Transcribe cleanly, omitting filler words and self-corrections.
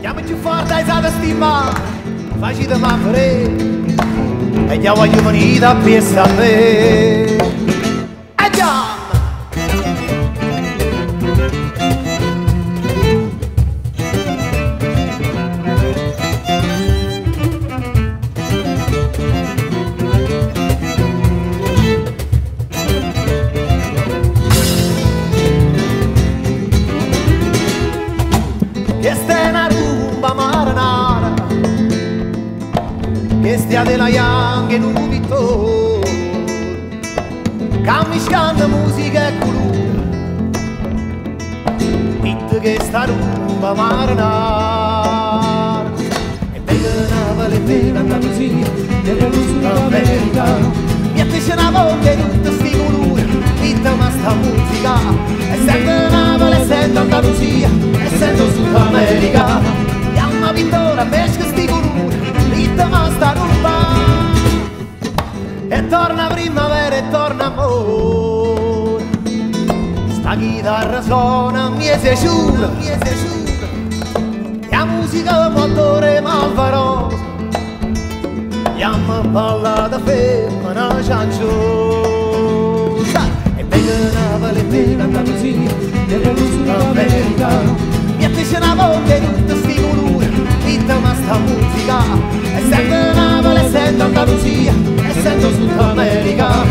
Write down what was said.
Jamme cchiù forte, aizate 'sti mmane, faciteme a verè. E già voglio venire appriesso a me. E jamme! Chesta è na rumba marenara, chesta è della Young e nu pittore, che mischiando musica e colore, Ditte che sta rumba marenara. E bella Napoli, e bella Andalusia, e bella Sud America, Miettici una volta tutti sti colori, Ditte ma sta musica, e sento Napoli, e sento Andalusia, e sento Sud America. Chiama pittora, pesca sti colori, Ditte ma sta rumba. E torna primavera e torna amore. Sta chitarra suona, mi si giura, mi si giura. La musica motore malvarosa. Chiama ballata femmina cianciosa. E bella Napoli, e bella Andalusia, e bella Sud America. Miettici una volta tutti sti colori, Ditte ma sta musica. E sento Napoli, e sento Andalusia, e sento Sud America.